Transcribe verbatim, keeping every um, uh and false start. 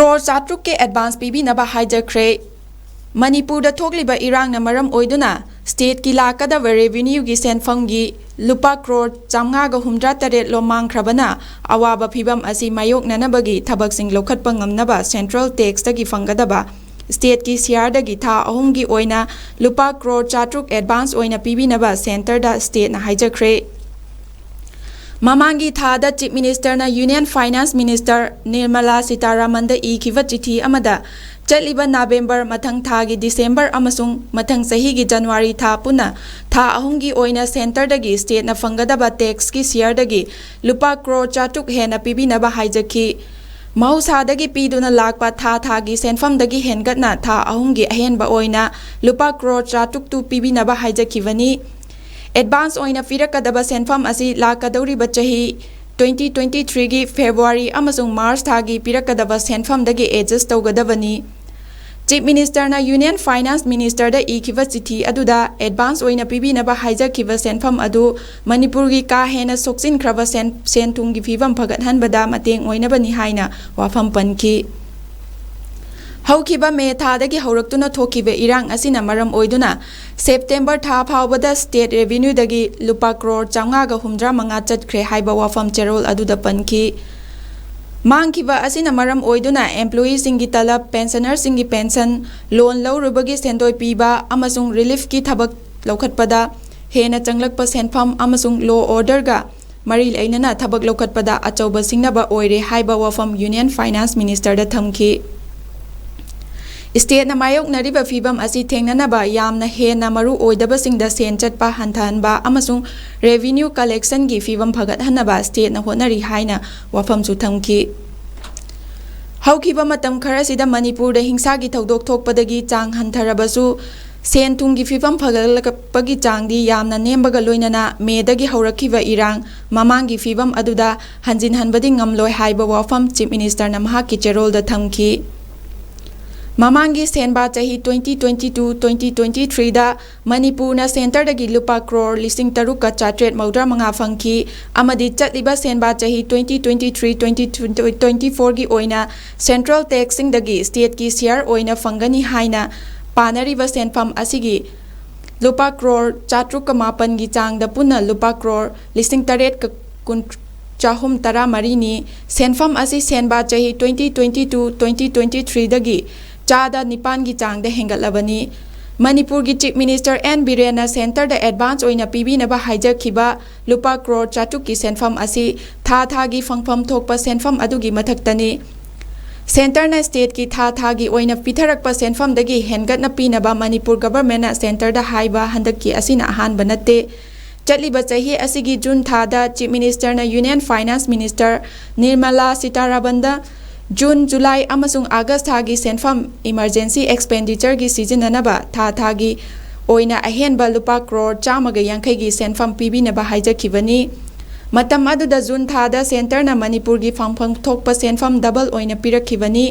Crore ꯆꯥꯇ꯭ꯔꯨꯛꯀꯤ advance ꯄꯤꯕꯤꯅꯕ ꯍꯥꯏꯖꯈ꯭ꯔꯦ꯫ ꯃꯅꯤꯄꯨꯔꯗ ꯊꯣꯛꯂꯤꯕ ꯏꯔꯥꯡꯅ ꯃꯔꯝ ꯑꯣꯏꯗꯨꯅ ꯁ꯭ꯇꯦꯠꯀꯤ ꯂꯥꯛꯀꯗꯕ ꯔꯦꯚꯤꯅ꯭ꯌꯨꯒꯤ ꯁꯦꯟꯐꯝꯒꯤ ꯂꯨꯄꯥ ꯀ꯭ꯔꯣꯔ ꯆꯥꯝꯃꯉꯥꯒ ꯍꯨꯝꯗ꯭ꯔꯥ ꯇꯔꯦꯠ ꯂꯣꯝ ꯃꯥꯡꯈ꯭ꯔꯕꯅ ꯑꯋꯥꯕ ꯐꯤꯚꯝ ꯑꯁꯤ ꯃꯥꯌꯣꯛꯅꯅꯕꯒꯤ ꯊꯕꯛꯁꯤꯡ ꯂꯧꯈꯠꯄ ꯉꯝꯅꯕ ꯁꯦꯟꯇ꯭ꯔꯦꯜ ꯇꯦꯛꯁꯇꯒꯤ ꯐꯪꯒꯗꯕ ꯁ꯭ꯇꯦꯠꯀꯤ ꯁꯤꯌꯥꯔꯗꯒꯤ ꯊꯥ ꯑꯍꯨꯝꯒꯤ ꯑꯣꯏꯅ ꯂꯨꯄꯥ ꯀ꯭ꯔꯣꯔ ꯆꯥꯇ꯭ꯔꯨꯛ ꯑꯦꯗꯚꯥꯟꯁ ꯑꯣꯏꯅ ꯄꯤꯕꯤꯅꯕ ꯁꯦꯟꯇꯔꯗ ꯁ꯭ꯇꯦꯠꯅ ꯍꯥꯏꯖꯈ꯭ꯔꯦ꯫ ꯃꯃꯥꯡꯒꯤ ꯊꯥꯗ ꯆꯤꯐ ꯃꯤꯅꯤꯁꯇꯔꯅ ꯌꯨꯅꯤꯌꯟ ꯐꯥꯏꯅꯥꯟꯁ ꯃꯤꯅꯤꯁꯇꯔ ꯅꯤꯔꯃꯂꯥ ꯁꯤꯇꯥꯔꯥꯃꯟꯗ ꯏꯈꯤꯕ ꯆꯤꯊꯤ ꯑꯃꯗ ꯆꯠꯂꯤꯕ ꯅꯕꯦꯝꯕꯔ, ꯃꯊꯪ ꯊꯥꯒꯤ ꯗꯤꯁꯦꯝꯕꯔ ꯑꯃꯁꯨꯡ ꯃꯊꯪ ꯆꯍꯤꯒꯤ ꯖꯅꯋꯥꯔꯤ ꯊꯥ ꯄꯨꯟꯅ ꯊꯥ ꯑꯍꯨꯝꯒꯤ ꯑꯣꯏꯅ ꯁꯦꯟꯇꯔꯗꯒꯤ ꯁ꯭ꯇꯦꯠꯅ ꯐꯪꯒꯗꯕ ꯇꯦꯛꯁꯀꯤ ꯁꯤꯌꯥꯔꯗꯒꯤ ꯂꯨꯄꯥ ꯀ꯭ꯔꯣꯔ ꯆꯥꯇ꯭ꯔꯨꯛ ꯍꯦꯟꯅ ꯄꯤꯕꯤꯅꯕ ꯍꯥꯏꯖꯈꯤ꯫ ꯃꯍꯧꯁꯥꯗꯒꯤ ꯄꯤꯗꯨꯅ ꯂꯥꯛꯄ ꯊꯥ ꯊꯥꯒꯤ ꯁꯦꯟꯐꯝꯗꯒꯤ ꯍꯦꯟꯒꯠꯅ ꯊꯥ ꯑꯍꯨꯝꯒꯤ ꯑꯍꯦꯟꯕ ꯑꯣꯏꯅ ꯂꯨꯄꯥ ꯀ꯭ꯔꯣꯔ ꯆꯥꯇ꯭ꯔꯨꯛꯇꯨ ꯄꯤꯕꯤꯅꯕ ꯍꯥꯏꯖꯈꯤꯕꯅꯤ꯫ ꯑꯦꯗꯚꯥꯟꯁ ꯑꯣꯏꯅ ꯄꯤꯔꯛꯀꯗꯕ ꯁꯦꯟꯐꯝ ꯑꯁꯤ ꯂꯥꯛꯀꯗꯧꯔꯤꯕ ꯆꯍꯤ twenty twenty-threeꯒꯤ ꯐꯦꯕ꯭ꯔꯨꯋꯥꯔꯤ ꯑꯃꯁꯨꯡ ꯃꯥꯔꯆ ꯊꯥꯒꯤ ꯄꯤꯔꯛꯀꯗꯕ ꯁꯦꯟꯐꯝꯗꯒꯤ ꯑꯦꯗꯖꯁ ꯇꯧꯒꯗꯕꯅꯤ꯫ ꯆꯤꯐ ꯃꯤꯅꯤꯁꯇꯔꯅ ꯌꯨꯅꯤꯌꯟ ꯐꯥꯏꯅꯥꯟꯁ ꯃꯤꯅꯤꯁꯇꯔꯗ ꯏꯈꯤꯕ ꯆꯤꯊꯤ ꯑꯗꯨꯗ ꯑꯦꯗꯚꯥꯟꯁ ꯑꯣꯏꯅ ꯄꯤꯕꯤꯅꯕ ꯍꯥꯏꯖꯈꯤꯕ ꯁꯦꯟꯐꯝ ꯑꯗꯨ ꯃꯅꯤꯄꯨꯔꯒꯤ ꯀꯥ ꯍꯦꯟꯅ ꯁꯣꯛꯆꯤꯟꯈ꯭ꯔꯕ ꯁꯦꯟ, ꯁꯦꯟ ꯊꯨꯝꯒꯤ ꯐꯤꯕꯝ ꯐꯒꯠꯍꯟꯕꯗ ꯃꯇꯦꯡ ꯑꯣꯏꯅꯕꯅꯤ ꯍꯥꯏꯅ ꯋꯥꯐꯝ ꯄꯟꯈꯤ꯫ ꯍꯧꯈꯤꯕ ꯃꯦ ꯊꯥꯗꯒꯤ ꯍꯧꯔꯛꯇꯨꯅ ꯊꯣꯛꯈꯤꯕ ꯏꯔꯥꯡ ꯑꯁꯤꯅ ꯃꯔꯝ ꯑꯣꯏꯗꯨꯅ ꯁꯦꯞꯇꯦꯝꯕꯔ ꯊꯥ ꯐꯥꯎꯕꯗ ꯁ꯭ꯇꯦꯠ ꯔꯦꯚꯤꯅ꯭ꯌꯨꯗꯒꯤ ꯂꯨꯄꯥ ꯀ꯭ꯔꯣꯔ ꯆꯥꯝꯃꯉꯥꯒ ꯍꯨꯝꯗ꯭ꯔꯥ ꯃꯉꯥ ꯆꯠꯈ꯭ꯔꯦ ꯍꯥꯏꯕ ꯋꯥꯐꯝ ꯆꯦꯔꯣꯜ ꯑꯗꯨꯗ ꯄꯟꯈꯤ꯫ ꯃꯥꯡꯈꯤꯕ ꯑꯁꯤꯅ ꯃꯔꯝ ꯑꯣꯏꯗꯨꯅ ꯑꯦꯝꯄ꯭ꯂꯣꯌꯤꯁꯤꯡꯒꯤ ꯇꯂꯕ, ꯄꯦꯟꯁꯅꯔꯁꯤꯡꯒꯤ ꯄꯦꯟꯁꯟ, ꯂꯣꯟ ꯂꯧꯔꯨꯕꯒꯤ ꯁꯦꯟꯗꯣꯏ ꯄꯤꯕ ꯑꯃꯁꯨꯡ ꯔꯤꯂꯤꯐꯀꯤ ꯊꯕꯛ ꯂꯧꯈꯠꯄꯗ ꯍꯦꯟꯅ ꯆꯪꯂꯛꯄ ꯁꯦꯟꯐꯝ ꯑꯃꯁꯨꯡ ꯂꯣ ꯑꯣꯔꯗꯔꯒ ꯃꯔꯤ ꯂꯩꯅꯅ ꯊꯕꯛ ꯂꯧꯈꯠꯄꯗ ꯑꯆꯧꯕ ꯁꯤꯡꯅꯕ ꯑꯣꯏꯔꯦ ꯍꯥꯏꯕ ꯋꯥꯐꯝ ꯌꯨꯅꯤꯌꯟ ꯐꯥꯏꯅꯥꯟꯁ ꯃꯤꯅꯤꯁꯇꯔꯗ ꯊꯝꯈꯤ꯫ ꯁ꯭ꯇꯦꯠꯅ ꯃꯥꯌꯣꯛꯅꯔꯤꯕ ꯐꯤꯚꯝ ꯑꯁꯤ ꯊꯦꯡꯅꯅꯕ ꯌꯥꯝꯅ ꯍꯦꯟꯅ ꯃꯔꯨ ꯑꯣꯏꯗꯕꯁꯤꯡꯗ ꯁꯦꯟ ꯆꯠꯄ ꯍꯟꯊꯍꯟꯕ ꯑꯃꯁꯨꯡ ꯔꯦꯚꯤꯅ꯭ꯌꯨ ꯀꯂꯦꯛꯁꯟꯒꯤ ꯐꯤꯚꯝ ꯐꯒꯠꯍꯟꯅꯕ ꯁ꯭ꯇꯦꯠꯅ ꯍꯣꯠꯅꯔꯤ ꯍꯥꯏꯅ ꯋꯥꯐꯝꯁꯨ ꯊꯝꯈꯤ꯫ ꯍꯧꯈꯤꯕ ꯃꯇꯝ ꯈꯔꯁꯤꯗ ꯃꯅꯤꯄꯨꯔꯗ ꯍꯤꯡꯁꯥꯒꯤ ꯊꯧꯗꯣꯛ ꯊꯣꯛꯄꯗꯒꯤ ꯆꯥꯡ ꯍꯟꯊꯔꯕꯁꯨ, ꯁꯦꯟ ꯊꯨꯝꯒꯤ ꯐꯤꯚꯝ ꯐꯒꯠꯂꯛꯄꯒꯤ ꯆꯥꯡꯗꯤ ꯌꯥꯝꯅ ꯅꯦꯝꯕꯒ ꯂꯣꯏꯅꯅ ꯃꯦꯗꯒꯤ ꯍꯧꯔꯛꯈꯤꯕ ꯏꯔꯥꯡ ꯃꯃꯥꯡꯒꯤ ꯐꯤꯚꯝ ꯑꯗꯨꯗ ꯍꯟꯖꯤꯟꯍꯟꯕꯗꯤ ꯉꯝꯂꯣꯏ ꯍꯥꯏꯕ ꯋꯥꯐꯝ ꯆꯤꯐ ꯃꯤꯅꯤꯁꯇꯔꯅ ꯃꯍꯥꯛꯀꯤ ꯆꯦꯔꯣꯜꯗ ꯊꯝꯈꯤ꯫ ꯃꯃꯥꯡꯒꯤ ꯁꯦꯟꯕꯥ ꯆꯍꯤ twenty twenty two twenty twenty three ꯗ ꯃꯅꯤꯄꯨꯔꯅ centreꯗꯒꯤ ꯂꯨꯄꯥ ꯀ꯭ꯔꯣꯔ ꯂꯤꯁꯤꯡ ꯇꯔꯨꯛꯀ ꯆꯥꯇ꯭ꯔꯦꯠ ꯃꯧꯗ꯭ꯔꯥ ꯃꯉꯥ ꯐꯪꯈꯤ ꯑꯃꯗꯤ ꯆꯠꯂꯤꯕ ꯁꯦꯟꯕꯥ ꯆꯍꯤ twenty twenty three twenty twenty fourꯒꯤ ꯑꯣꯏꯅ central taxꯁꯤꯡꯗꯒꯤ stateꯀꯤ share ꯑꯣꯏꯅ ꯐꯪꯒꯅꯤ ꯍꯥꯏꯅ ꯄꯥꯅꯔꯤꯕ ꯁꯦꯟꯐꯝ ꯑꯁꯤꯒꯤ ꯂꯨꯄꯥ ꯀ꯭ꯔꯣꯔ ꯆꯥꯇ꯭ꯔꯨꯛꯀ ꯃꯥꯄꯟꯒꯤ ꯆꯥꯡꯗ ꯄꯨꯟꯅ ꯂꯨꯄꯥ ꯀ꯭ꯔꯣꯔ ꯂꯤꯁꯤꯡ ꯇꯔꯦꯠꯀ ꯀꯨꯟ ꯆꯍꯨꯝ ꯇꯔꯥ ꯃꯔꯤꯅꯤ꯫ ꯁꯦꯟꯐꯝ ꯑꯁꯤ ꯁꯦꯟꯕꯥ ꯆꯍꯤ twenty twenty two twenty twenty threeꯗꯒꯤ ꯆꯥꯗ ꯅꯤꯄꯥꯟꯒꯤ ꯆꯥꯡꯗ ꯍꯦꯟꯒꯠꯂꯕꯅꯤ꯫ ꯃꯅꯤꯄꯨꯔꯒꯤ Chief Minister N ꯕꯤꯔꯦꯟꯅ centreꯗ advance ꯑꯣꯏꯅ ꯄꯤꯕꯤꯅꯕ ꯍꯥꯏꯖꯈꯤꯕ ꯂꯨꯄꯥ ꯀ꯭ꯔꯣꯔ ꯆꯥꯇ꯭ꯔꯨꯛꯀꯤ ꯁꯦꯟꯐꯝ ꯑꯁꯤ ꯊꯥ ꯊꯥꯒꯤ ꯐꯪꯐꯝ ꯊꯣꯛꯄ ꯁꯦꯟꯐꯝ ꯑꯗꯨꯒꯤ ꯃꯊꯛꯇꯅꯤ꯫ Centreꯅ stateꯀꯤ ꯊꯥ ꯊꯥꯒꯤ ꯑꯣꯏꯅ ꯄꯤꯊꯔꯛꯄ ꯁꯦꯟꯐꯝꯗꯒꯤ ꯍꯦꯟꯒꯠꯅ ꯄꯤꯅꯕ ꯃꯅꯤꯄꯨꯔ governmentꯅ centreꯗ ꯍꯥꯏꯕ ꯍꯟꯗꯛꯀꯤ ꯑꯁꯤꯅ ꯑꯍꯥꯟꯕ ꯅꯠꯇꯦ꯫ ꯆꯠꯂꯤꯕ ꯆꯍꯤ ꯑꯁꯤꯒꯤ ꯖꯨꯟ ꯊꯥꯗ Chief Ministerꯅ Union Finance Minister ꯅꯤꯔꯃꯂꯥ ꯁꯤꯇꯥꯔꯥꯃꯟꯗ ꯖꯨꯟ, ꯖꯨꯂꯥꯏ ꯑꯃꯁꯨꯡ ꯑꯥꯒꯁ ꯊꯥꯒꯤ ꯁꯦꯟꯐꯝ emergency expenditureꯒꯤ ꯁꯤꯖꯤꯟꯅꯅꯕ ꯊꯥ ꯊꯥꯒꯤ ꯑꯣꯏꯅ ꯑꯍꯦꯟꯕ ꯂꯨꯄꯥ ꯀ꯭ꯔꯣꯔ ꯆꯥꯝꯃꯒ ꯌꯥꯡꯈꯩꯒꯤ ꯁꯦꯟꯐꯝ ꯄꯤꯕꯤꯅꯕ ꯍꯥꯏꯖꯈꯤꯕꯅꯤ꯫ ꯃꯇꯝ ꯑꯗꯨꯗ ꯖꯨꯟ ꯊꯥꯗ centreꯅ ꯃꯅꯤꯄꯨꯔꯒꯤ ꯐꯪꯐꯝ ꯊꯣꯛꯄ ꯁꯦꯟꯐꯝ double ꯑꯣꯏꯅ ꯄꯤꯔꯛꯈꯤꯕꯅꯤ꯫